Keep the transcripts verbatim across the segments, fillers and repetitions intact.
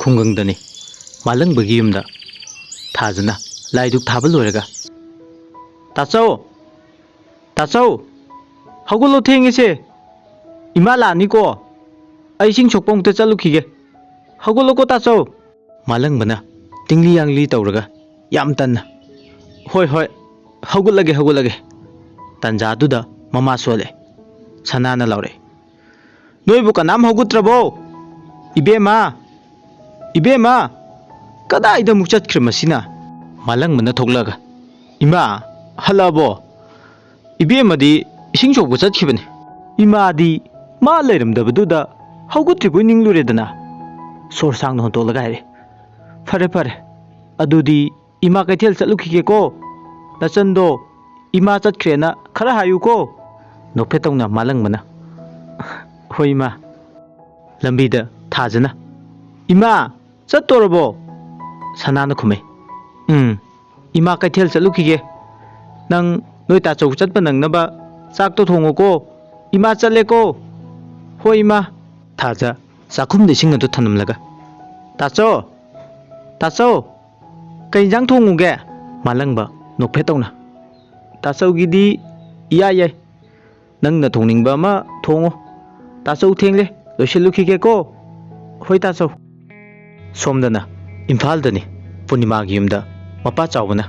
ꯈꯨꯡꯒꯪꯗꯅꯤ꯫ ꯃꯥꯂꯪꯕꯒꯤ ꯌꯨꯝꯗ ꯊꯥꯖꯅ ꯂꯥꯏꯗꯨꯛ ꯊꯥꯕ ꯂꯣꯏꯔꯒ, "ꯇꯥꯆꯧ! ꯇꯥꯆꯧ! ꯍꯧꯒꯠꯂꯣ, ꯊꯦꯡꯉꯦꯁꯦ꯫ ꯏꯃꯥ ꯂꯥꯛꯑꯅꯤꯀꯣ꯫ ꯑꯩ ꯏꯁꯤꯡ ꯁꯣꯛꯄ ꯑꯃꯨꯛꯇ ꯆꯠꯂꯨꯈꯤꯒꯦ꯫ ꯍꯧꯒꯠꯂꯣꯀꯣ, ꯇꯥꯆꯧ!" ꯃꯥꯂꯪꯕꯅ ꯇꯤꯡꯂꯤ ꯌꯥꯡꯂꯤ ꯇꯧꯔꯒ ꯌꯥꯝ ꯇꯟꯅ, "ꯍꯣꯏ, ꯍꯣꯏ, ꯍꯧꯒꯠꯂꯒꯦ, ꯍꯧꯒꯠꯂꯒꯦ"꯫ ꯇꯟꯖꯥꯗꯨꯗ ꯃꯃꯥ ꯁꯣꯜꯂꯦ꯫ ꯁꯅꯥꯅ ꯂꯥꯎꯔꯛꯑꯦ, "ꯅꯣꯏꯕꯨ ꯀꯅꯥꯝ ꯍꯧꯒꯠꯇ꯭ꯔꯕꯣ? ꯏꯕꯦꯝꯃ! ꯏꯕꯦꯝꯃ! ꯀꯗꯥꯏꯗ ꯑꯃꯨꯛ ꯆꯠꯈ꯭ꯔꯦ ꯃꯁꯤꯅ?" ꯃꯥꯂꯪꯕꯅ ꯊꯣꯛꯂꯛꯑꯒ, "ꯏꯃꯥ, ꯍꯜꯂꯛꯑꯕꯣ? ꯏꯕꯦꯝꯃꯗꯤ ꯏꯁꯤꯡ ꯁꯣꯛꯄ ꯆꯠꯈꯤꯕꯅꯤ꯫" ꯏꯃꯥꯗꯤ ꯃꯥ ꯂꯩꯔꯝꯗꯕꯗꯨꯗ ꯍꯧꯒꯠꯇ꯭ꯔꯤꯕꯣꯏ ꯅꯤꯡꯂꯨꯔꯦꯗꯅ꯫ ꯁꯣꯔ ꯁꯥꯡꯅ ꯍꯣꯟꯇꯣꯛꯂꯒ ꯍꯥꯏꯔꯦ, "ꯐꯔꯦ, ꯐꯔꯦ, ꯑꯗꯨꯗꯤ ꯏꯃꯥ ꯀꯩꯊꯦꯜ ꯆꯠꯂꯨꯈꯤꯒꯦꯀꯣ꯫ ꯅꯆꯟꯗꯣ ꯏꯃꯥ ꯆꯠꯈ꯭ꯔꯦꯅ ꯈꯔ ꯍꯥꯏꯌꯨꯀꯣ꯫" ꯅꯣꯛꯐꯦꯠꯇꯧꯅ ꯃꯥꯂꯪꯕꯅ, "ꯍꯣꯏ, ꯏꯃꯥ꯫" ꯂꯝꯕꯤꯗ ꯊꯥꯖꯅ, "ꯏꯃꯥ, ꯆꯠꯇꯣꯔꯕꯣ?" ꯁꯅꯥꯅ ꯈꯨꯝꯃꯦ, "ꯎꯝ, ꯏꯃꯥ ꯀꯩꯊꯦꯜ ꯆꯠꯂꯨꯈꯤꯒꯦ꯫ ꯅꯪ ꯅꯣꯏ ꯇꯥꯆꯧ ꯆꯠꯄ ꯅꯪꯅꯕ ꯆꯥꯛꯇꯣ ꯊꯣꯡꯉꯨꯀꯣ꯫ ꯏꯃꯥ ꯆꯠꯂꯦꯀꯣ꯫" "ꯍꯣꯏ, ꯏꯃꯥ꯫" ꯊꯥꯖ ꯆꯥꯛꯈꯨꯝꯗ ꯏꯁꯤꯡ ꯑꯗꯨ ꯊꯝꯂꯝꯂꯒ, "ꯇꯥꯆꯧ! ꯇꯥꯆꯧ! ꯀꯩ ꯏꯟꯖꯥꯡ ꯊꯣꯡꯉꯨꯒꯦ?" ꯃꯥꯂꯪꯕ ꯅꯣꯛꯐꯦꯠꯇꯧꯅ, "ꯇꯥꯆꯧꯒꯤꯗꯤ ꯏꯌꯥ ꯌꯥꯏ꯫ ꯅꯪꯅ ꯊꯣꯡꯅꯤꯡꯕ ꯑꯃ ꯊꯣꯡꯉꯣ꯫ ꯇꯥꯆꯧ ꯊꯦꯡꯂꯦ, ꯂꯣꯏꯁꯤꯜꯂꯨꯈꯤꯒꯦꯀꯣ꯫" "ꯍꯣꯏ, ꯇꯥꯆꯧ꯫" ꯁꯣꯝꯗꯅ ꯏꯝꯐꯥꯜꯗꯅꯤ꯫ ꯄꯨꯔꯅꯤꯃꯥꯒꯤ ꯌꯨꯝꯗ ꯃꯄꯥ ꯆꯥꯎꯕꯅ,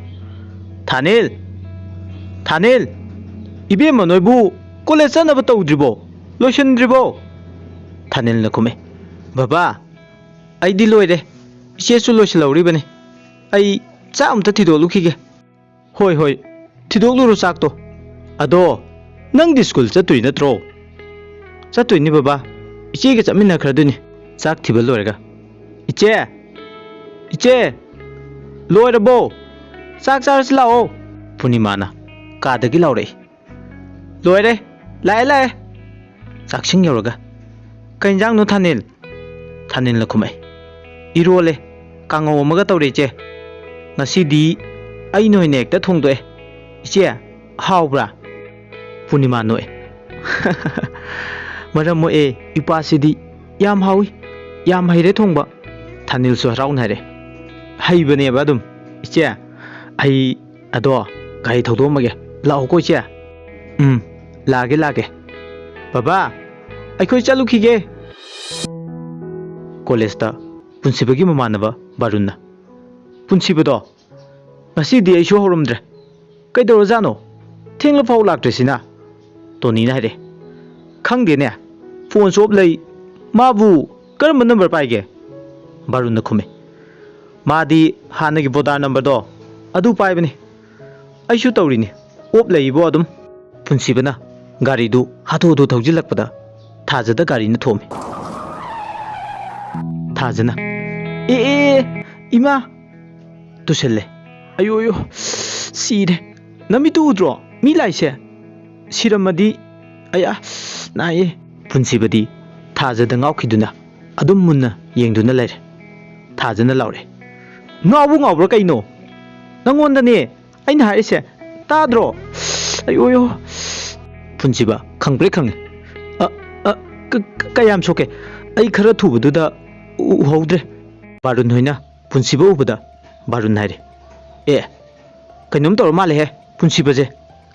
"ꯊꯥꯅꯤꯜ! ꯊꯥꯅꯤꯜ! ꯏꯕꯦꯝꯃ ꯅꯣꯏꯕꯨ ꯀꯣꯂꯦꯖ ꯆꯠꯅꯕ ꯇꯧꯗ꯭ꯔꯤꯕꯣ? ꯂꯣꯏꯁꯤꯟꯗ꯭ꯔꯤꯕꯣ?" ꯊꯥꯅꯤꯜꯅ ꯈꯨꯝꯃꯦ, "ꯕꯕꯥ, ꯑꯩꯗꯤ ꯂꯣꯏꯔꯦ꯫ ꯏꯆꯦꯁꯨ ꯂꯣꯏꯁꯤꯜꯍꯧꯔꯤꯕꯅꯤ꯫ ꯑꯩ ꯆꯥꯛ ꯑꯝꯇ ꯊꯤꯗꯣꯛꯂꯨꯈꯤꯒꯦ꯫" "ꯍꯣꯏ, ꯍꯣꯏ, ꯊꯤꯗꯣꯛꯂꯨꯔꯣ ꯆꯥꯛꯇꯣ꯫ ꯑꯗꯣ ꯅꯪꯗꯤ ꯁ꯭ꯀꯨꯜ ꯆꯠꯇꯣꯏ ꯅꯠꯇ꯭ꯔꯣ?" "ꯆꯠꯇꯣꯏꯅꯤ ꯕꯕꯥ, ꯏꯆꯦꯒ ꯆꯠꯃꯤꯟꯅꯈ꯭ꯔꯗꯣꯏꯅꯤ꯫" ꯆꯥꯛ ꯊꯤꯕ ꯂꯣꯏꯔꯒ, "ꯏꯆꯦ! ꯏꯆꯦ! ꯂꯣꯏꯔꯕꯣ? ꯆꯥꯛ ꯆꯥꯔꯁꯤ ꯂꯥꯛꯑꯣ꯫" ꯄꯨꯔꯅꯤꯃꯥꯅ ꯀꯥꯗꯒꯤ ꯂꯥꯎꯔꯛꯏ, "ꯂꯣꯏꯔꯦ, ꯂꯥꯛꯑꯦ, ꯂꯥꯛꯑꯦ꯫" ꯆꯥꯛꯁꯪ ꯌꯧꯔꯒ, "ꯀꯩ ꯏꯟꯖꯥꯡꯅꯣ ꯊꯥꯅꯤꯜ?" ꯊꯥꯅꯤꯜꯅ ꯈꯨꯝꯃꯛꯑꯦ, "ꯏꯔꯣꯜꯂꯦ, ꯀꯥꯡꯉꯧ ꯑꯃꯒ ꯇꯧꯔꯦ ꯏꯆꯦ꯫ ꯉꯁꯤꯗꯤ ꯑꯩꯅ ꯑꯣꯏꯅ ꯍꯦꯛꯇ ꯊꯣꯡꯗꯣꯛꯑꯦ꯫ ꯏꯆꯦ, ꯍꯥꯎꯕ꯭ꯔꯥ?" ꯄꯨꯔꯅꯤꯃꯥ ꯅꯣꯛꯑꯦ, "ꯃꯔꯝ ꯃꯣꯛꯑꯦ, ꯏꯄꯥꯁꯤꯗꯤ ꯌꯥꯝ ꯍꯥꯎꯏ, ꯌꯥꯝ ꯍꯩꯔꯦ ꯊꯣꯡꯕ꯫" ꯑꯅꯤꯜꯁꯨ ꯍꯔꯥꯎꯅ ꯍꯥꯏꯔꯦ, "ꯍꯩꯕꯅꯦꯕ ꯑꯗꯨꯝ꯫ ꯏꯆꯦ, ꯑꯩ ꯑꯗꯣ ꯒꯥꯔꯤ ꯊꯧꯗꯣꯛꯑꯝꯃꯒꯦ꯫ ꯂꯥꯛꯑꯣꯀꯣ ꯏꯆꯦ?" "ꯎꯝ, ꯂꯥꯛꯑꯒꯦ, ꯂꯥꯛꯑꯒꯦ꯫ ꯕꯕꯥ, ꯑꯩꯈꯣꯏ ꯆꯠꯂꯨꯈꯤꯒꯦ꯫" ꯀꯣꯂꯦꯖꯇ ꯄꯨꯟꯁꯤꯕꯒꯤ ꯃꯃꯥꯟꯅꯕ ꯕꯥꯔꯨꯟꯅ, "ꯄꯨꯟꯁꯤꯕꯗꯣ, ꯉꯁꯤꯗꯤ ꯑꯩꯁꯨ ꯍꯧꯔꯝꯗ꯭ꯔꯦ꯫ ꯀꯩꯗꯧꯔꯖꯥꯠꯅꯣ? ꯊꯦꯡꯂꯐꯥꯎ ꯂꯥꯛꯇ꯭ꯔꯤꯁꯤꯅ?" ꯇꯣꯅꯤꯅ ꯍꯥꯏꯔꯛꯑꯦ꯫ "ꯈꯪꯗꯦꯅꯦ, ꯐꯣꯟꯁꯨ ꯑꯣꯞ ꯂꯩ꯫ ꯃꯥꯕꯨ ꯀꯔꯝꯕ ꯅꯝꯕꯔ ꯄꯥꯏꯒꯦ?" ꯕꯥꯔꯨꯟꯅ ꯈꯨꯝꯃꯦ꯫ "ꯃꯥꯗꯤ ꯍꯥꯟꯅꯒꯤ ꯚꯣꯗꯥ ꯅꯝꯕꯔꯗꯣ ꯑꯗꯨ ꯄꯥꯏꯕꯅꯤ꯫ ꯑꯩꯁꯨ ꯇꯧꯔꯤꯅꯤ, ꯑꯣꯞ ꯂꯩꯕꯣ ꯑꯗꯨꯝ꯫" ꯄꯨꯟꯁꯤꯕꯅ ꯒꯥꯔꯤꯗꯨ ꯍꯥꯊꯨ ꯍꯥꯊꯨ ꯊꯧꯖꯤꯜꯂꯛꯄꯗ ꯊꯥꯖꯗ ꯒꯥꯔꯤꯅ ꯊꯣꯝꯃꯤ꯫ ꯊꯥꯖꯅ, "ꯑꯦ, ꯑꯦ, ꯑꯦ, ꯏꯃꯥ!" ꯇꯨꯁꯜꯂꯦ꯫ "ꯑꯌꯣ, ꯑꯌꯣ, ꯁꯤꯔꯦ꯫ ꯅꯃꯤꯠꯇꯨ ꯎꯗ꯭ꯔꯣ? ꯃꯤ ꯂꯥꯛꯏꯁꯦ꯫ ꯁꯤꯔꯝꯃꯗꯤ, ꯑꯌꯥ, ꯅꯥꯏꯌꯦ꯫" ꯄꯨꯟꯁꯤꯕꯗꯤ ꯊꯥꯖꯗ ꯉꯥꯎꯈꯤꯗꯨꯅ ꯑꯗꯨꯝ ꯃꯨꯟꯅ ꯌꯦꯡꯗꯨꯅ ꯂꯩꯔꯦ꯫ ꯊꯥꯖꯅ ꯂꯥꯎꯔꯦ, "ꯉꯥꯎꯕꯨ ꯉꯥꯎꯕ꯭ꯔꯥ ꯀꯩꯅꯣ? ꯅꯪꯉꯣꯟꯗꯅꯦ ꯑꯩꯅ ꯍꯥꯏꯔꯤꯁꯦ, ꯇꯥꯗ꯭ꯔꯣ? ꯑꯌꯣ, ꯑꯌꯣ꯫" ꯄꯨꯟꯁꯤꯕ ꯈꯪꯄ꯭ꯔꯦꯛ ꯈꯪꯉꯦ꯫ "ꯑ, ꯑ, ꯀ-, ꯀ-, ꯀꯌꯥꯝ ꯁꯣꯛꯀꯦ? ꯑꯩ ꯈꯔ ꯊꯨꯕꯗꯨꯗ ꯎ-, ꯎꯍꯧꯗ꯭ꯔꯦ꯫" ꯕꯥꯔꯨꯟ ꯍꯣꯏꯅ ꯄꯨꯟꯁꯤꯕ ꯎꯕꯗ ꯕꯥꯔꯨꯟ ꯍꯥꯏꯔꯦ, "ꯑꯦ, ꯀꯩꯅꯣꯝ ꯇꯧꯔ ꯃꯥꯜꯂꯦꯍꯦ, ꯄꯨꯟꯁꯤꯕꯁꯦ꯫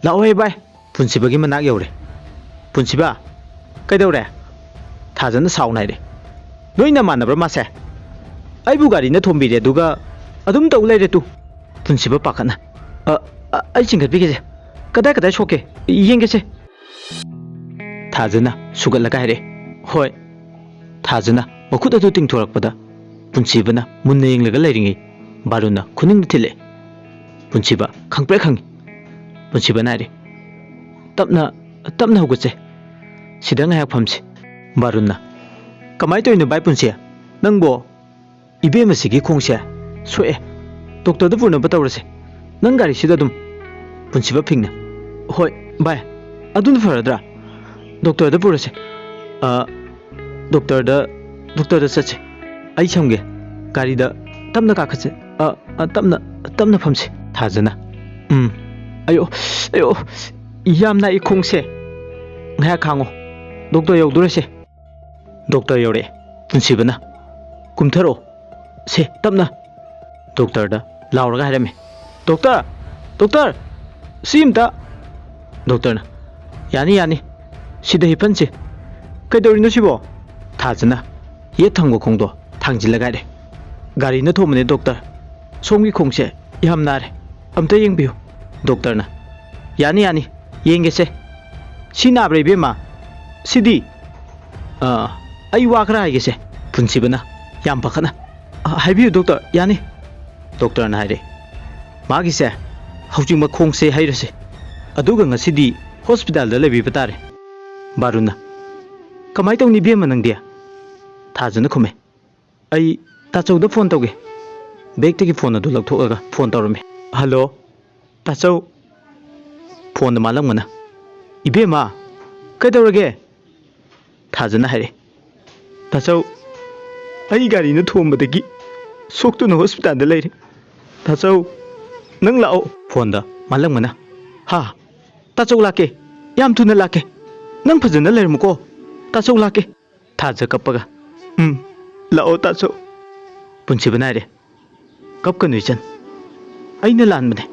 ꯂꯥꯛꯑꯣꯍꯦ ꯚꯥꯏ꯫" ꯄꯨꯟꯁꯤꯕꯒꯤ ꯃꯅꯥꯛ ꯌꯧꯔꯦ꯫ "ꯄꯨꯟꯁꯤꯕ, ꯀꯩꯗꯧꯔꯦ?" ꯊꯥꯖꯅ ꯁꯥꯎꯅ ꯍꯥꯏꯔꯦ, "ꯅꯣꯏ ꯅꯃꯥꯟꯅꯕ꯭ꯔꯥ ꯃꯥꯁꯦ? ꯑꯩꯕꯨ ꯒꯥꯔꯤꯅ ꯊꯣꯝꯕꯤꯔꯦ, ꯑꯗꯨꯒ ꯑꯗꯨꯝ ꯇꯧ ꯂꯩꯔꯦ ꯇꯨ꯫" ꯄꯨꯟꯁꯤꯕ ꯄꯥꯈꯠꯅ, "ꯑ, ꯑ, ꯑꯩ ꯆꯤꯡꯈꯠꯄꯤꯒꯦꯁꯦ꯫ ꯀꯗꯥꯏ ꯀꯗꯥꯏ ꯁꯣꯛꯀꯦ ꯌꯦꯡꯒꯦꯁꯦ꯫" ꯊꯥꯖꯅ ꯁꯨꯒꯠꯂꯒ ꯍꯥꯏꯔꯛꯑꯦ, "ꯍꯣꯏ꯫" ꯊꯥꯖꯅ ꯃꯈꯨꯠ ꯑꯗꯨ ꯇꯤꯡꯊꯣꯔꯛꯄꯗ ꯄꯨꯟꯁꯤꯕꯅ ꯃꯨꯟꯅ ꯌꯦꯡꯂꯒ ꯂꯩꯔꯤꯉꯩ ꯕꯥꯔꯨꯟꯅ ꯈꯨꯅꯤꯡꯗ ꯊꯤꯜꯂꯦ꯫ ꯄꯨꯟꯁꯤꯕ ꯈꯪꯄ꯭ꯔꯦꯛ ꯈꯪꯉꯤ꯫ ꯄꯨꯟꯁꯤꯕꯅ ꯍꯥꯏꯔꯦ, "ꯇꯞꯅ, ꯇꯞꯅ ꯍꯧꯒꯠꯁꯦ꯫ ꯁꯤꯗ ꯉꯥꯏꯍꯥꯛ ꯐꯝꯁꯤ꯫" ꯕꯥꯔꯨꯟꯅ, "ꯀꯃꯥꯏ ꯇꯧꯔꯤꯅꯣ ꯚꯥꯏ ꯄꯨꯟꯁꯤ? ꯅꯪꯕꯣ ꯏꯕꯦꯝꯃꯁꯤꯒꯤ ꯈꯣꯡꯁꯦ ꯁꯣꯛꯑꯦ꯫ ꯗꯣꯛꯇꯔꯗ ꯄꯨꯅꯕ ꯇꯧꯔꯁꯦ꯫ ꯅꯪ ꯒꯥꯔꯤꯁꯤꯗ ꯑꯗꯨꯝ꯫" ꯄꯨꯟꯁꯤꯕ ꯐꯤꯡꯅ, "ꯍꯣꯏ ꯚꯥꯏ, ꯑꯗꯨꯅ ꯐꯔꯗ꯭ꯔꯥ? ꯗꯣꯛꯇꯔꯗ ꯄꯨꯔꯁꯦ꯫" "ꯑ, ꯗꯣꯛꯇꯔꯗ, ꯗꯣꯛꯇꯔꯗ ꯆꯠꯁꯦ꯫ ꯑꯩ ꯁꯝꯒꯦ꯫ ꯒꯥꯔꯤꯗ ꯇꯞꯅ ꯀꯥꯈꯠꯁꯦ꯫ ꯑ, ꯑ, ꯇꯞꯅ, ꯇꯞꯅ ꯐꯝꯁꯦ꯫" ꯊꯥꯖꯅ, "ꯎꯝ꯫ ꯑꯌꯣ, ꯑꯌꯣ, ꯌꯥꯝ ꯅꯥꯏ ꯈꯣꯡꯁꯦ꯫ ꯉꯥꯏꯍꯥꯛ ꯈꯥꯡꯉꯣ꯫ ꯗꯣꯛꯇꯔ ꯌꯧꯗꯣꯔꯁꯦ꯫" ꯗꯣꯛꯇꯔ ꯌꯧꯔꯛꯑꯦ꯫ ꯄꯨꯟꯁꯤꯕꯅ, "ꯀꯨꯝꯊꯔꯛꯑꯣ, "ꯁꯦ, ꯇꯞꯅ!" ꯗꯣꯛꯇꯔꯗ ꯂꯥꯎꯔꯒ ꯍꯥꯏꯔꯝꯃꯤ꯫ "ꯗꯣꯛꯇꯔ! ꯗꯣꯛꯇꯔ! ꯁꯤ ꯑꯝꯇ!" ꯗꯣꯛꯇꯔꯅ, "ꯌꯥꯅꯤ, ꯌꯥꯅꯤ꯫ ꯁꯤꯗ ꯍꯤꯞꯍꯟꯁꯤ꯫ ꯀꯩꯗꯧꯔꯤꯅꯣ ꯁꯤꯕꯣ?" ꯊꯥꯖꯅ ꯌꯦꯠ ꯊꯪꯕ ꯈꯣꯡꯗꯣ ꯊꯥꯡꯖꯤꯜꯂꯒ ꯍꯥꯏꯔꯦ, "ꯒꯥꯔꯤꯅ ꯊꯣꯝꯕꯅꯦ ꯗꯣꯛꯇꯔ꯫ ꯁꯣꯝꯒꯤ ꯈꯣꯡꯁꯦ ꯌꯥꯝ ꯅꯥꯔꯦ꯫ ꯑꯝꯇ ꯌꯦꯡꯕꯤꯌꯨ꯫" ꯗꯣꯛꯇꯔꯅ, "ꯌꯥꯅꯤ, ꯌꯥꯅꯤ꯫ ꯌꯦꯡꯒꯦꯁꯦ꯫ ꯁꯤ ꯅꯥꯕ꯭ꯔꯥ ꯏꯕꯦꯝꯃ? ꯁꯤꯗꯤ?" "ꯑ, ꯑꯩ ꯋꯥ ꯈꯔ ꯍꯥꯏꯒꯦꯁꯦ꯫" ꯄꯨꯟꯁꯤꯕꯅ ꯌꯥꯝ ꯄꯥꯈꯠꯅ, "ꯑ, ꯍꯥꯏꯕꯤꯌꯨ ꯗꯣꯛꯇꯔ, ꯌꯥꯅꯤ꯫" ꯗꯣꯛꯇꯔꯅ ꯍꯥꯏꯔꯦ, "ꯃꯥꯒꯤꯁꯦ ꯍꯧꯖꯤꯛꯃꯛ ꯈꯣꯡꯁꯦ ꯍꯩꯔꯁꯦ꯫ ꯑꯗꯨꯒ ꯉꯁꯤꯗꯤ ꯍꯣꯁꯄꯤꯇꯥꯜꯗ ꯂꯩꯕꯤꯕ ꯇꯥꯔꯦ꯫" ꯕꯥꯔꯨꯟꯅ, "ꯀꯃꯥꯏ ꯇꯧꯅꯤ ꯏꯕꯦꯝꯃ ꯅꯪꯗꯤ?" ꯊꯥꯖꯅ ꯈꯨꯝꯃꯦ, "ꯑꯩ ꯇꯥꯆꯧꯗ ꯐꯣꯟ ꯇꯧꯒꯦ꯫" ꯕꯦꯛꯇꯒꯤ ꯐꯣꯟ ꯑꯗꯨ ꯂꯧꯊꯣꯛꯂꯒ ꯐꯣꯟ ꯇꯧꯔꯝꯃꯤ꯫ "ꯍꯜꯂꯣ, ꯇꯥꯆꯧ꯫" ꯐꯣꯟꯗ ꯃꯥꯂꯪꯕꯅ, "ꯏꯕꯦꯝꯃ, ꯀꯩꯗꯧꯔꯒꯦ?" ꯊꯥꯖꯅ ꯍꯥꯏꯔꯦ, "ꯇꯥꯆꯧ, ꯑꯩ ꯒꯥꯔꯤꯅ ꯊꯣꯝꯕꯗꯒꯤ ꯁꯣꯛꯇꯨꯅ ꯍꯣꯁꯄꯤꯇꯥꯜꯗ ꯂꯩꯔꯦ꯫ ꯇꯥꯆꯧ, ꯅꯪ ꯂꯥꯛꯑꯣ꯫" ꯐꯣꯟꯗ ꯃꯥꯂꯪꯕꯅ, "ꯍꯥ? ꯇꯥꯆꯧ ꯂꯥꯛꯀꯦ, ꯌꯥꯝ ꯊꯨꯅ ꯂꯥꯛꯀꯦ꯫ ꯅꯪ ꯐꯖꯅ ꯂꯩꯔꯝꯃꯨꯀꯣ꯫ ꯇꯥꯆꯧ ꯂꯥꯛꯀꯦ꯫" ꯊꯥꯖ ꯀꯞꯄꯒ, "ꯎꯝ, ꯂꯥꯛꯑꯣ ꯇꯥꯆꯧ꯫" ꯄꯨꯟꯁꯤꯕꯅ ꯍꯥꯏꯔꯦ, "ꯀꯞꯀꯅꯨ ꯏꯆꯟ, ꯑꯩꯅ ꯂꯥꯟꯕꯅꯦ꯫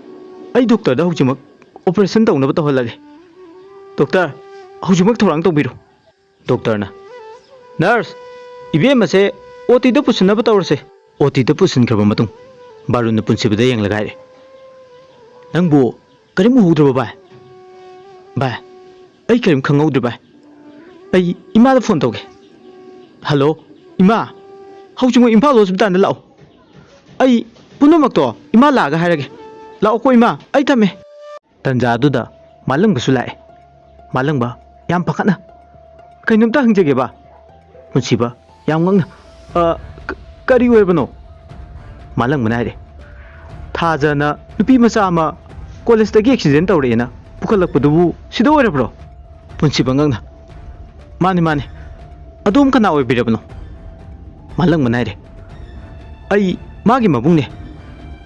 ꯑꯩ ꯗꯣꯛꯇꯔꯗ ꯍꯧꯖꯤꯛꯃꯛ ꯑꯣꯄꯔꯦꯁꯟ ꯇꯧꯅꯕ ꯇꯧꯍꯜꯂꯒꯦ꯫ ꯗꯣꯛꯇꯔ, ꯍꯧꯖꯤꯛꯃꯛ ꯊꯧꯔꯥꯡ ꯇꯧꯕꯤꯔꯣ꯫" ꯗꯣꯛꯇꯔꯅ, "ꯅꯔꯁ, ꯏꯕꯦꯝꯃꯁꯦ ꯑꯣ ꯇꯤꯗ ꯄꯨꯁꯤꯟꯅꯕ ꯇꯧꯔꯁꯦ꯫" ꯑꯣ ꯇꯤꯗ ꯄꯨꯁꯤꯟꯈ꯭ꯔꯕ ꯃꯇꯨꯡ ꯕꯥꯔꯨꯟꯅ ꯄꯨꯟꯁꯤꯕꯗ ꯌꯦꯡꯂꯒ ꯍꯥꯏꯔꯦ, "ꯅꯪꯕꯨ ꯀꯔꯤꯝ ꯎꯍꯧꯗ꯭ꯔꯕꯣ ꯚꯥꯏ?" "ꯚꯥꯏ, ꯑꯩ ꯀꯔꯤꯝ ꯈꯪꯍꯧꯗ꯭ꯔꯦ ꯚꯥꯏ꯫ ꯑꯩ ꯏꯃꯥꯗ ꯐꯣꯟ ꯇꯧꯒꯦ꯫ ꯍꯜꯂꯣ, ꯏꯃꯥ, ꯍꯧꯖꯤꯛꯃꯛ ꯏꯝꯐꯥꯜ ꯍꯣꯁꯄꯤꯇꯥꯜꯗ ꯂꯥꯛꯑꯣ꯫ ꯑꯩ ꯄꯨꯝꯅꯃꯛꯇꯣ ꯏꯃꯥ ꯂꯥꯛꯑꯒ ꯍꯥꯏꯔꯒꯦ꯫ ꯂꯥꯛꯑꯣꯀꯣ ꯏꯃꯥ, ꯑꯩ ꯊꯝꯃꯦ꯫" ꯇꯟꯖꯥ ꯑꯗꯨꯗ ꯃꯥꯂꯪꯕꯁꯨ ꯂꯥꯛꯑꯦ꯫ ꯃꯥꯂꯪꯕ ꯌꯥꯝ ꯄꯥꯈꯠꯅ, "ꯀꯩꯅꯣꯝꯇ ꯍꯪꯖꯒꯦꯕ꯫" ꯄꯨꯟꯁꯤꯕ ꯌꯥꯝ ꯉꯛꯅ, "ꯑ, ꯀ-, ꯀꯔꯤ ꯑꯣꯏꯔꯕꯅꯣ?" ꯃꯥꯂꯪꯕꯅ ꯍꯥꯏꯔꯦ, "ꯊꯥꯖꯅ ꯅꯨꯄꯤ ꯃꯆꯥ ꯑꯃ ꯀꯣꯂꯦꯖꯇꯒꯤ ꯑꯦꯛꯁꯤꯗꯦꯟ ꯇꯧꯔꯛꯑꯦꯅ ꯄꯨꯈꯠꯂꯛꯄꯗꯨꯕꯨ ꯁꯤꯗ ꯑꯣꯏꯔꯕ꯭ꯔꯣ?" ꯄꯨꯟꯁꯤꯕ ꯉꯛꯅ, "ꯃꯥꯅꯤ, ꯃꯥꯅꯤ꯫ ꯑꯗꯣꯝ ꯀꯅꯥ ꯑꯣꯏꯕꯤꯔꯕꯅꯣ?" ꯃꯥꯂꯪꯕꯅ ꯍꯥꯏꯔꯦ, "ꯑꯩ ꯃꯥꯒꯤ ꯃꯕꯨꯡꯅꯦ꯫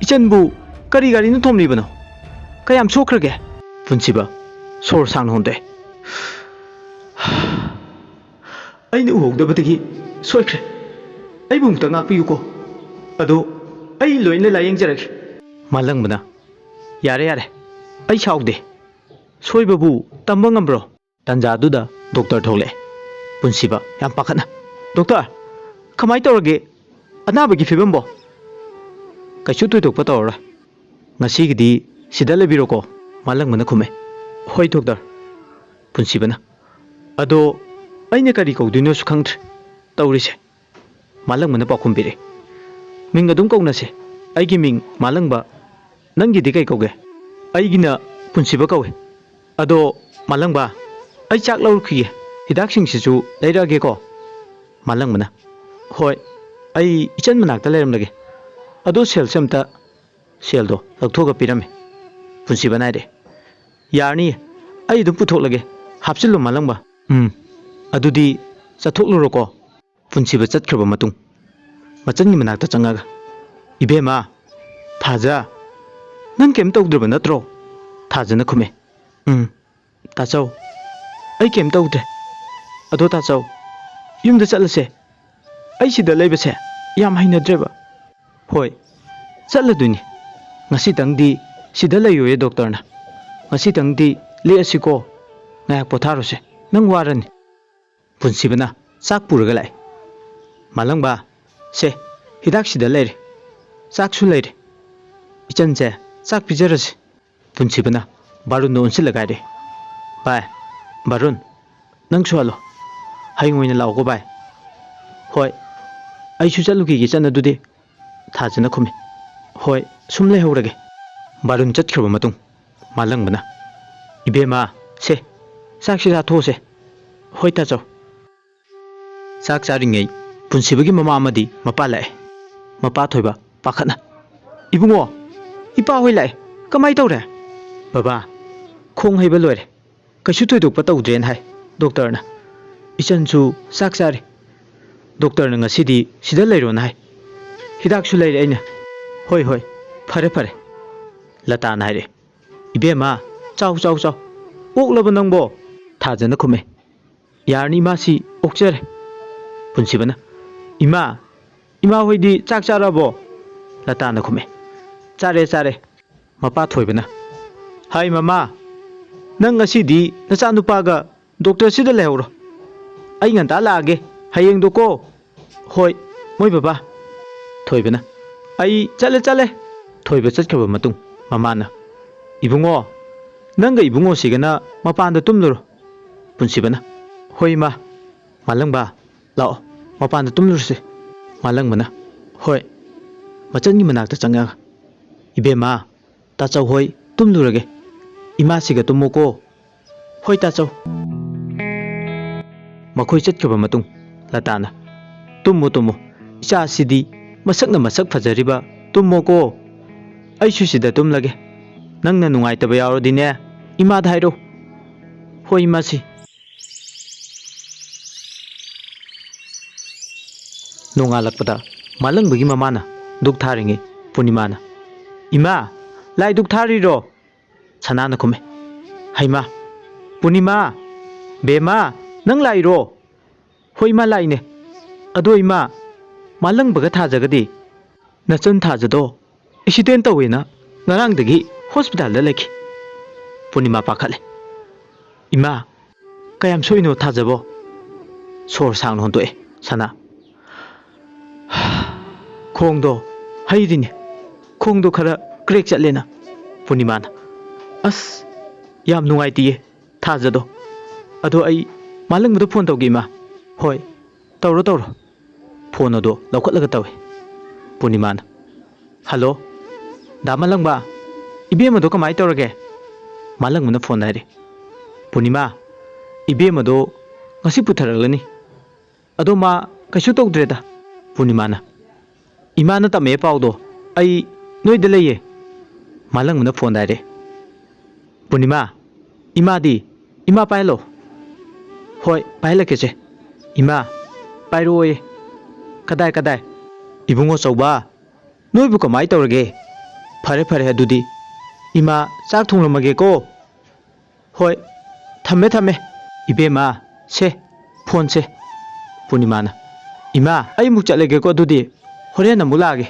ꯏꯆꯟꯕꯨ ꯀꯔꯤ ꯒꯥꯔꯤꯅ ꯊꯣꯝꯂꯤꯕꯅꯣ? ꯀꯌꯥꯝ ꯁꯣꯛꯈ꯭ꯔꯒꯦ?" ꯄꯨꯟꯁꯤꯕ ꯁꯣꯔ ꯁꯥꯡꯅ ꯍꯣꯟꯗꯣꯛꯑꯦ꯫ "ꯑꯩꯅ ꯎꯍꯧꯗꯕꯗꯒꯤ ꯁꯣꯏꯈ꯭ꯔꯦ꯫ ꯑꯩꯕꯨ ꯑꯃꯨꯛꯇ ꯉꯥꯛꯄꯤꯌꯨꯀꯣ꯫" ꯑꯗꯨ ꯑꯩ ꯂꯣꯏꯅ ꯂꯥꯌꯦꯡꯖꯔꯒꯦ꯫ ꯃꯥꯂꯪꯕꯅ, "ꯌꯥꯔꯦ, ꯌꯥꯔꯦ, ꯑꯩ ꯁꯥꯎꯗꯦ꯫ ꯁꯣꯏꯕꯕꯨ ꯇꯝꯕ ꯉꯝꯕ꯭ꯔꯣ?" ꯇꯥꯟꯖꯥꯗꯨꯗ ꯗꯣꯛꯇꯔ ꯊꯣꯛꯂꯛꯑꯦ꯫ ꯄꯨꯟꯁꯤꯕ ꯌꯥꯝ ꯄꯥꯈꯠꯅ, "ꯗꯣꯛꯇꯔ, ꯀꯃꯥꯏ ꯇꯧꯔꯒꯦ? ꯑꯅꯥꯕꯒꯤ ꯐꯤꯕꯝꯕꯣ?" "ꯀꯩꯁꯨ ꯊꯣꯏꯗꯣꯛꯄ ꯇꯧꯔꯔꯣꯏ꯫ ꯉꯁꯤꯒꯤꯗꯤ ꯁꯤꯗ ꯂꯩꯕꯤꯔꯣꯀꯣ", ꯃꯥꯂꯪꯕꯅ ꯈꯨꯝꯃꯦ꯫ "ꯍꯣꯏ, ꯗꯣꯛꯇꯔ"꯫ ꯄꯨꯟꯁꯤꯕꯅ, "ꯑꯗꯣ ꯑꯩꯅ ꯀꯔꯤ ꯀꯧꯗꯣꯏꯅꯣꯁꯨ ꯈꯪꯗ꯭ꯔꯦ ꯇꯧꯔꯤꯁꯦ"꯫ ꯃꯥꯂꯪꯕꯅ ꯄꯥꯎꯈꯨꯝ ꯄꯤꯔꯛꯑꯦ꯫ "ꯃꯤꯡ ꯑꯗꯨꯝ ꯀꯧꯅꯁꯦ꯫ ꯑꯩꯒꯤ ꯃꯤꯡ ꯃꯥꯂꯪꯕ꯫ ꯅꯪꯒꯤꯗꯤ ꯀꯩ ꯀꯧꯒꯦ?" "ꯑꯩꯒꯤꯅ ꯄꯨꯟꯁꯤꯕ ꯀꯧꯏ꯫ ꯑꯗꯣ ꯃꯥꯂꯪꯕ, ꯑꯩ ꯆꯥꯛ ꯂꯧꯔꯨꯈꯤꯒꯦ꯫ ꯍꯤꯗꯥꯛꯁꯤꯡꯁꯤꯁꯨ ꯂꯩꯔꯛꯑꯒꯦꯀꯣ"꯫ ꯃꯥꯂꯪꯕꯅ, "ꯍꯣꯏ, ꯑꯩ ꯏꯆꯟ ꯃꯅꯥꯛꯇ ꯂꯩꯔꯝꯂꯒꯦ꯫ ꯑꯗꯣ ꯁꯦꯜꯁꯦ ꯑꯝꯇ"꯫ ꯁꯦꯜꯗꯣ ꯂꯧꯊꯣꯛꯑꯒ ꯄꯤꯔꯝꯃꯤ꯫ ꯄꯨꯟꯁꯤꯕꯅ ꯍꯥꯏꯔꯦ, "ꯌꯥꯔꯅꯤ, ꯑꯩ ꯑꯗꯨꯝ ꯄꯨꯊꯣꯛꯂꯒꯦ꯫ ꯍꯥꯞꯆꯤꯜꯂꯨ ꯃꯥꯂꯪꯕ"꯫ "ꯎꯝ, ꯑꯗꯨꯗꯤ ꯆꯠꯊꯣꯛꯂꯨꯔꯣꯀꯣ"꯫ ꯄꯨꯟꯁꯤꯕ ꯆꯠꯈ꯭ꯔꯕ ꯃꯇꯨꯡ, ꯃꯆꯟꯒꯤ ꯃꯅꯥꯛꯇ ꯆꯪꯉꯒ, "ꯏꯕꯦꯝꯃ, ꯊꯥꯖ, ꯅꯪ ꯀꯩꯝ ꯇꯧꯗ꯭ꯔꯕ ꯅꯠꯇ꯭ꯔꯣ?" ꯊꯥꯖꯅ ꯈꯨꯝꯃꯦ, "ꯎꯝ, ꯇꯥꯆꯧ, ꯑꯩ ꯀꯩꯝ ꯇꯧꯗ꯭ꯔꯦ꯫ ꯑꯗꯣ ꯇꯥꯆꯧ, ꯌꯨꯝꯗ ꯆꯠꯂꯁꯦ꯫ ꯑꯩ ꯁꯤꯗ ꯂꯩꯕꯁꯦ ꯌꯥꯝ ꯍꯩꯅꯗ꯭ꯔꯦꯕ"꯫ "ꯍꯣꯏ, ꯆꯠꯂꯗꯣꯏꯅꯤ꯫ ꯉꯁꯤꯇꯪꯗꯤ ꯁꯤꯗ ꯂꯩꯌꯣꯌꯦ ꯗꯣꯛꯇꯔꯅ꯫ ꯉꯁꯤꯇꯪꯗꯤ ꯂꯦꯛꯑꯁꯤꯀꯣ꯫ ꯉꯥꯏꯍꯥꯛ ꯄꯣꯊꯥꯔꯨꯁꯦ꯫ ꯅꯪ ꯋꯥꯔꯅꯤ"꯫ ꯄꯨꯟꯁꯤꯕꯅ ꯆꯥꯛ ꯄꯨꯔꯒ ꯂꯥꯛꯑꯦ꯫ "ꯃꯥꯂꯪꯕ, ꯁꯦ, ꯍꯤꯗꯥꯛ ꯁꯤꯗ ꯂꯩꯔꯦ꯫ ꯆꯥꯛꯁꯨ ꯂꯩꯔꯦ꯫ ꯏꯆꯟꯁꯦ ꯆꯥꯛ ꯄꯤꯖꯔꯁꯤ"꯫ ꯄꯨꯟꯁꯤꯕꯅ ꯕꯥꯔꯨꯟꯗ ꯑꯣꯟꯁꯤꯜꯂꯒ ꯍꯥꯏꯔꯦ, "ꯚꯥꯏ, ꯕꯥꯔꯨꯟ, ꯅꯪꯁꯨ ꯍꯜꯂꯣ꯫ ꯍꯌꯦꯡ ꯑꯣꯏꯅ ꯂꯥꯛꯑꯣꯀꯣ ꯚꯥꯏ"꯫ "ꯍꯣꯏ, ꯑꯩꯁꯨ ꯆꯠꯂꯨꯈꯤꯒꯦ ꯏꯆꯟ ꯑꯗꯨꯗꯤ"꯫ ꯊꯥꯖꯅ ꯈꯨꯝꯃꯤ, "ꯍꯣꯏ, ꯁꯨꯝ ꯂꯩꯍꯧꯔꯒꯦ"꯫ ꯕꯥꯔꯨꯟ ꯆꯠꯈ꯭ꯔꯕ ꯃꯇꯨꯡ, ꯃꯥꯂꯪꯕꯅ, "ꯏꯕꯦꯝꯃ, ꯁꯦ, ꯆꯥꯛꯁꯤ ꯆꯥꯊꯣꯛꯑꯁꯦ"꯫ "ꯍꯣꯏ ꯇꯥꯆꯧ"꯫ ꯆꯥꯛ ꯆꯥꯔꯤꯉꯩ ꯄꯨꯟꯁꯤꯕꯒꯤ ꯃꯃꯥ ꯑꯃꯗꯤ ꯃꯄꯥ ꯂꯥꯛꯑꯦ꯫ ꯃꯄꯥ ꯊꯣꯏꯕ ꯄꯥꯈꯠꯅ, "ꯏꯕꯨꯡꯉꯣ, ꯏꯄꯥ ꯍꯣꯏ ꯂꯥꯛꯑꯦ, ꯀꯃꯥꯏ ꯇꯧꯔꯦ?" "ꯕꯕꯥ, ꯈꯣꯡ ꯍꯩꯕ ꯂꯣꯏꯔꯦ, ꯀꯩꯁꯨ ꯊꯣꯏꯗꯣꯛꯄ ꯇꯧꯗ꯭ꯔꯦꯅ ꯍꯥꯏ ꯗꯣꯛꯇꯔꯅ꯫ ꯏꯆꯟꯁꯨ ꯆꯥꯛ ꯆꯥꯔꯦ꯫ ꯗꯣꯛꯇꯔꯅ ꯉꯁꯤꯗꯤ ꯁꯤꯗ ꯂꯩꯔꯣꯅ ꯍꯥꯏ꯫ ꯍꯤꯗꯥꯛꯁꯨ ꯂꯩꯔꯦ ꯑꯩꯅ"꯫ "ꯍꯣꯏ, ꯍꯣꯏ, ꯐꯔꯦ, ꯐꯔꯦ"꯫ ꯂꯇꯥꯅ ꯍꯥꯏꯔꯛꯑꯦ꯫ "ꯏꯕꯦꯝꯃ, ꯆꯥꯎ, ꯆꯥꯎ, ꯆꯥꯎ꯫ ꯑꯣꯛꯂꯕ ꯅꯪꯕꯣ?" ꯊꯥꯖꯅ ꯈꯨꯝꯃꯦ꯫ "ꯌꯥꯔꯅꯤ ꯏꯃꯥ, ꯁꯤ ꯑꯣꯛꯆꯔꯦ"꯫ ꯄꯨꯟꯁꯤꯕꯅ, "ꯏꯃꯥ, ꯏꯃꯥ ꯍꯣꯏꯗꯤ ꯆꯥꯛ ꯆꯥꯔꯕꯣ?" ꯂꯇꯥꯅ ꯈꯨꯝꯃꯦ꯫ "ꯆꯥꯔꯦ, ꯆꯥꯔꯦ꯫" ꯃꯄꯥ ꯊꯣꯏꯕꯅ, "ꯍꯥꯏ ꯃꯃꯥ, ꯅꯪ ꯉꯁꯤꯗꯤ ꯅꯆꯥꯅꯨꯄꯥꯒ ꯗꯣꯛꯇꯔꯁꯤꯗ ꯂꯩꯍꯧꯔꯣ꯫ ꯑꯩ ꯉꯟꯇꯥ ꯂꯥꯛꯑꯒꯦ ꯍꯌꯦꯡꯗꯣꯀꯣ꯫" "ꯍꯣꯏ, ꯃꯣꯏ ꯕꯕꯥ꯫" ꯊꯣꯏꯕꯅ, "ꯑꯩ ꯆꯠꯂꯦ, ꯆꯠꯂꯦ꯫" ꯊꯣꯏꯕ ꯆꯠꯈ꯭ꯔꯕ ꯃꯇꯨꯡ ꯃꯃꯥꯅ, "ꯏꯕꯨꯡꯉꯣ, ꯅꯪꯒ ꯏꯕꯨꯡꯉꯣꯁꯤꯒꯅ ꯃꯄꯥꯟꯗ ꯇꯨꯝꯂꯨꯔꯣ꯫" ꯄꯨꯟꯁꯤꯕꯅ, "ꯍꯣꯏ ꯏꯃꯥ꯫ ꯃꯥꯂꯪꯕ, ꯂꯥꯛꯑꯣ, ꯃꯄꯥꯟꯗ ꯇꯨꯝꯂꯨꯔꯁꯤ꯫" ꯃꯥꯂꯪꯕꯅ, "ꯍꯣꯏ꯫" ꯃꯆꯟꯒꯤ ꯃꯅꯥꯛꯇ ꯆꯪꯉꯒ, "ꯏꯕꯦꯝꯃ, ꯇꯥꯆꯧ ꯍꯣꯏ ꯇꯨꯝꯂꯨꯔꯒꯦ꯫ ꯏꯃꯥꯁꯤꯒ ꯇꯨꯝꯃꯣꯀꯣ꯫" "ꯍꯣꯏ ꯇꯥꯆꯧ꯫" ꯃꯈꯣꯏ ꯆꯠꯈ꯭ꯔꯕ ꯃꯇꯨꯡ ꯂꯇꯥꯅ, "ꯇꯨꯝꯃꯣ, ꯇꯨꯝꯃꯣ꯫ ꯏꯆꯥꯁꯤꯗꯤ ꯃꯁꯛꯅ ꯃꯁꯛ ꯐꯖꯔꯤꯕ꯫ ꯇꯨꯝꯃꯣꯀꯣ꯫ ꯑꯩꯁꯨ ꯁꯤꯗ ꯇꯨꯝꯂꯒꯦ꯫ ꯅꯪꯅ ꯅꯨꯡꯉꯥꯏꯇꯕ ꯌꯥꯎꯔꯗꯤꯅꯦ, ꯏꯃꯥꯗ ꯍꯥꯏꯔꯣ꯫" "ꯍꯣꯏ, ꯏꯃꯥꯁꯤ꯫" ꯅꯣꯡꯉꯥꯜꯂꯛꯄꯗ ꯃꯥꯂꯪꯕꯒꯤ ꯃꯃꯥꯅ ꯙꯨꯛ ꯊꯥꯔꯤꯉꯩ ꯄꯨꯔꯅꯤꯃꯥꯅ, "ꯏꯃꯥ, ꯂꯥꯏ ꯙꯨꯛ ꯊꯥꯔꯤꯔꯣ?" ꯁꯅꯥꯅ ꯈꯨꯝꯃꯦ꯫ "ꯍꯩꯃꯥ! ꯄꯨꯔꯅꯤꯃꯥ! ꯕꯦꯝꯃ! ꯅꯪ ꯂꯥꯛꯏꯔꯣ?" "ꯍꯣꯏ ꯏꯃꯥ, ꯂꯥꯛꯏꯅꯦ꯫ ꯑꯗꯣ ꯏꯃꯥ, ꯃꯥꯂꯪꯕꯒ ꯊꯥꯖꯒꯗꯤ?" "ꯅꯆꯟ ꯊꯥꯖꯗꯣ ꯑꯦꯛꯁꯤꯗꯦꯟ ꯇꯧꯋꯦꯅ ꯉꯔꯥꯡꯗꯒꯤ ꯍꯣꯁꯄꯤꯇꯥꯜꯗ ꯂꯩꯈꯤ꯫" ꯄꯨꯔꯅꯤꯃꯥ ꯄꯥꯈꯠꯂꯦ꯫ "ꯏꯃꯥ, ꯀꯌꯥꯝ ꯁꯣꯛꯏꯅꯣ ꯊꯥꯖꯕꯣ?" ꯁꯣꯔ ꯁꯥꯡꯅ ꯍꯣꯟꯗꯣꯛꯑꯦ ꯁꯅꯥ꯫ "ꯈꯣꯡꯗꯣ ꯍꯩꯔꯤꯅꯦ, ꯈꯣꯡꯗꯣ ꯈꯔ ꯀ꯭ꯔꯦꯛ ꯆꯠꯂꯦꯅ꯫" ꯄꯨꯔꯅꯤꯃꯥꯅ, "ꯑꯁ, ꯌꯥꯝ ꯅꯨꯡꯉꯥꯏꯇꯤꯌꯦ ꯊꯥꯖꯗꯣ꯫ ꯑꯗꯣ ꯑꯩ ꯃꯥꯂꯪꯕꯗ ꯐꯣꯟ ꯇꯧꯒꯦ, ꯏꯃꯥ꯫" "ꯍꯣꯏ, ꯇꯧꯔꯣ, ꯇꯧꯔꯣ꯫" ꯐꯣꯟ ꯑꯗꯣ ꯂꯧꯈꯠꯂꯒ ꯇꯧꯏ꯫ ꯄꯨꯔꯅꯤꯃꯥꯅ, "ꯍꯜꯂꯣ, ꯗꯥ ꯃꯥꯂꯪꯕ, ꯏꯕꯦꯝꯃꯗꯣ ꯀꯃꯥꯏ ꯇꯧꯔꯒꯦ?" ꯃꯥꯂꯪꯕꯅ ꯐꯣꯟꯗ ꯍꯥꯏꯔꯦ꯫ "ꯄꯨꯔꯅꯤꯃꯥ, ꯏꯕꯦꯝꯃꯗꯣ ꯉꯁꯤ ꯄꯨꯊꯔꯛꯂꯅꯤ꯫ ꯑꯗꯣ ꯃꯥ ꯀꯩꯁꯨ ꯇꯧꯗ꯭ꯔꯦꯗ꯫" ꯄꯨꯔꯅꯤꯃꯥꯅ, "ꯏꯃꯥꯅ ꯇꯝꯃꯛꯑꯦ ꯄꯥꯎꯗꯣ, ꯑꯩ ꯅꯣꯏꯗ ꯂꯩꯌꯦ꯫" ꯃꯥꯂꯪꯕꯅ ꯐꯣꯟꯗ ꯍꯥꯏꯔꯦ꯫ "ꯄꯨꯔꯅꯤꯃꯥ, ꯏꯃꯥꯗꯤ? ꯏꯃꯥ ꯄꯥꯏꯍꯜꯂꯣ꯫" "ꯍꯣꯏ, ꯄꯥꯏꯍꯜꯂꯛꯀꯦꯁꯦ꯫ ꯏꯃꯥ, ꯄꯥꯏꯔꯛꯑꯣꯌꯦ꯫" "ꯀꯗꯥꯏ, ꯀꯗꯥꯏ?" "ꯏꯕꯨꯡꯉꯣ ꯆꯧꯕ, ꯅꯣꯏꯕꯨ ꯀꯃꯥꯏ ꯇꯧꯔꯒꯦ? ꯐꯔꯦ, ꯐꯔꯦ, ꯑꯗꯨꯗꯤ ꯏꯃꯥ ꯆꯥꯛ ꯊꯣꯡꯂꯝꯃꯒꯦꯀꯣ꯫" "ꯍꯣꯏ, ꯊꯝꯃꯦ, ꯊꯝꯃꯦ꯫ ꯏꯕꯦꯝꯃ, ꯁꯦ, ꯐꯣꯟꯁꯦ꯫" ꯄꯨꯔꯅꯤꯃꯥꯅ, "ꯏꯃꯥ, ꯑꯩ ꯑꯃꯨꯛ ꯆꯠꯂꯒꯦꯀꯣ, ꯑꯗꯨꯗꯤ ꯍꯣꯔꯦꯟ ꯑꯃꯨꯛ ꯂꯥꯛꯑꯒꯦ꯫"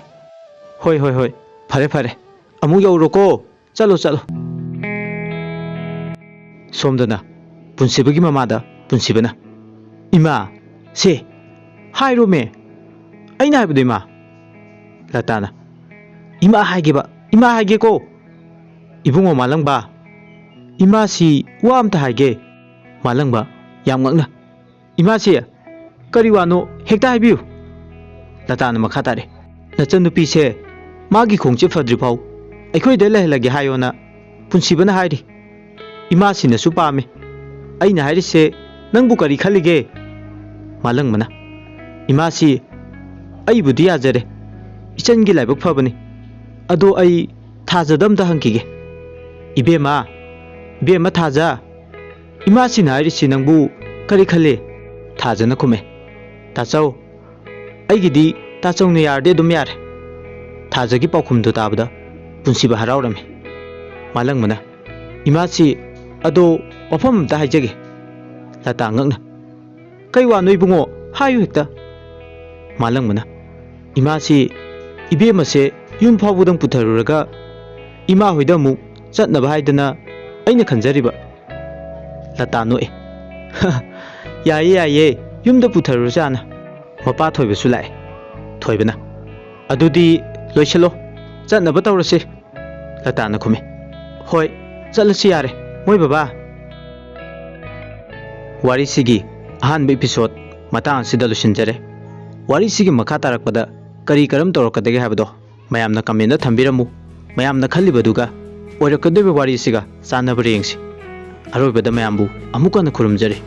"ꯍꯣꯏ, ꯍꯣꯏ, ꯍꯣꯏ, ꯐꯔꯦ, ꯐꯔꯦ, ꯑꯃꯨꯛ ꯌꯧꯔꯣꯀꯣ, ꯆꯠꯂꯣ, ꯆꯠꯂꯣ꯫" ꯁꯣꯝꯗꯅ ꯄꯨꯟꯁꯤꯕꯒꯤ ꯃꯃꯥꯗ ꯄꯨꯟꯁꯤꯕꯅ, "ꯏꯃꯥ, ꯁꯦ, ꯍꯥꯏꯔꯣꯃꯦ, ꯑꯩꯅ ꯍꯥꯏꯕꯗꯣ, ꯏꯃꯥ꯫" ꯂꯇꯥꯅ, "ꯏꯃꯥ ꯍꯥꯏꯒꯦꯕ, ꯏꯃꯥ ꯍꯥꯏꯒꯦꯀꯣ꯫ ꯏꯕꯨꯡꯉꯣ ꯃꯥꯂꯪꯕ, ꯏꯃꯥꯁꯤ ꯋꯥ ꯑꯝꯇ ꯍꯥꯏꯒꯦ꯫" ꯃꯥꯂꯪꯕ ꯌꯥꯝ ꯉꯛꯅ, "ꯏꯃꯥꯁꯤ, ꯀꯔꯤ ꯋꯥꯅꯣ ꯍꯦꯛꯇ ꯍꯥꯏꯕꯤꯌꯨ꯫" ꯂꯇꯥꯅ ꯃꯈꯥ ꯇꯥꯔꯦ, "ꯅꯆꯟꯅꯨꯄꯤꯁꯦ ꯃꯥꯒꯤ ꯈꯣꯡꯆꯦ ꯐꯗ꯭ꯔꯤꯐꯥꯎ ꯑꯩꯈꯣꯏꯗ ꯂꯩꯍꯜꯂꯒꯦ ꯍꯥꯏꯌꯣꯅ ꯄꯨꯟꯁꯤꯕꯅ ꯍꯥꯏꯔꯤ꯫ ꯏꯃꯥꯁꯤꯅꯁꯨ ꯄꯥꯝꯃꯤ꯫ ꯑꯩꯅ ꯍꯥꯏꯔꯤꯁꯦ ꯅꯪꯕꯨ ꯀꯔꯤ ꯈꯜꯂꯤꯒꯦ?" ꯃꯥꯂꯪꯕꯅ, "ꯏꯃꯥꯁꯤ, ꯑꯩꯕꯨꯗꯤ ꯌꯥꯖꯔꯦ, ꯏꯆꯟꯒꯤ ꯂꯥꯏꯕꯛ ꯐꯕꯅꯤ꯫ ꯑꯗꯣ ꯑꯩ ꯊꯥꯖꯗ ꯑꯝꯇ ꯍꯪꯈꯤꯒꯦ꯫ ꯏꯕꯦꯝꯃ, ꯏꯕꯦꯝꯃ ꯊꯥꯖ, ꯏꯃꯥꯁꯤꯅ ꯍꯥꯏꯔꯤꯁꯤ ꯅꯪꯕꯨ ꯀꯔꯤ ꯈꯜꯂꯤ?" ꯊꯥꯖꯅ ꯈꯨꯝꯃꯦ, "ꯇꯥꯆꯧ, ꯑꯩꯒꯤꯗꯤ ꯇꯥꯆꯧꯅ ꯌꯥꯔꯗꯤ ꯑꯗꯨꯝ ꯌꯥꯔꯦ꯫" ꯊꯥꯖꯒꯤ ꯄꯥꯎꯈꯨꯝꯗꯨ ꯇꯥꯕꯗ ꯄꯨꯟꯁꯤꯕ ꯍꯔꯥꯎꯔꯝꯃꯤ꯫ ꯃꯥꯂꯪꯕꯅ, "ꯏꯃꯥꯁꯤ, ꯑꯗꯣ ꯋꯥꯐꯝ ꯑꯝꯇ ꯍꯥꯏꯖꯒꯦ꯫" ꯂꯇꯥ ꯉꯛꯅ, "ꯀꯩ ꯋꯥꯅꯣ ꯏꯕꯨꯡꯉꯣ? ꯍꯥꯏꯌꯨ ꯍꯦꯛꯇ꯫" ꯃꯥꯂꯪꯕꯅ, "ꯏꯃꯥꯁꯤ, ꯏꯕꯦꯝꯃꯁꯦ ꯌꯨꯝ ꯐꯥꯎꯕꯗꯪ ꯄꯨꯊꯔꯨꯔꯒ ꯏꯃꯥ ꯍꯣꯏꯗ ꯑꯃꯨꯛ ꯆꯠꯅꯕ ꯍꯥꯏꯗꯅ ꯑꯩꯅ ꯈꯟꯖꯔꯤꯕ꯫" ꯂꯇꯥ ꯅꯣꯛꯑꯦ꯫ "ꯌꯥꯏꯌꯦ, ꯌꯥꯏꯌꯦ, ꯌꯨꯝꯗ ꯄꯨꯊꯔꯨꯔꯁꯤ ꯍꯥꯟꯅ꯫ ꯃꯄꯥ ꯊꯣꯏꯕꯁꯨ ꯂꯥꯛꯑꯦ꯫" ꯊꯣꯏꯕꯅ, "ꯑꯗꯨꯗꯤ ꯂꯣꯏꯁꯤꯜꯂꯣ, ꯆꯠꯅꯕ ꯇꯧꯔꯁꯤ꯫" ꯂꯇꯥꯅ ꯈꯨꯝꯃꯤ, "ꯍꯣꯏ, ꯆꯠꯂꯁꯤ ꯌꯥꯔꯦ, ꯃꯣꯏ ꯕꯕꯥ꯫" ꯋꯥꯔꯤꯁꯤꯒꯤ ꯑꯍꯥꯟꯕ ꯏꯄꯤꯁꯣꯗ ꯃꯇꯥꯡ ꯑꯁꯤꯗ ꯂꯣꯏꯁꯤꯟꯖꯔꯦ꯫ ꯋꯥꯔꯤꯁꯤꯒꯤ ꯃꯈꯥ ꯇꯥꯔꯛꯄꯗ ꯀꯔꯤ ꯀꯔꯝ ꯇꯧꯔꯛꯀꯗꯒꯦ ꯍꯥꯏꯕꯗꯣ ꯃꯌꯥꯝꯅ ꯀꯃꯦꯟꯗ ꯊꯝꯕꯤꯔꯝꯃꯨ꯫ ꯃꯌꯥꯝꯅ ꯈꯜꯂꯤꯕꯗꯨꯒ ꯑꯣꯏꯔꯛꯀꯗꯧꯔꯤꯕ ꯋꯥꯔꯤꯁꯤꯒ ꯆꯥꯟꯅꯕ꯭ꯔꯥ ꯌꯦꯡꯁꯤ꯫ ꯑꯔꯣꯏꯕꯗ ꯃꯌꯥꯝꯕꯨ ꯑꯃꯨꯛ ꯍꯟꯅ ꯈꯨꯔꯨꯝꯖꯔꯤ꯫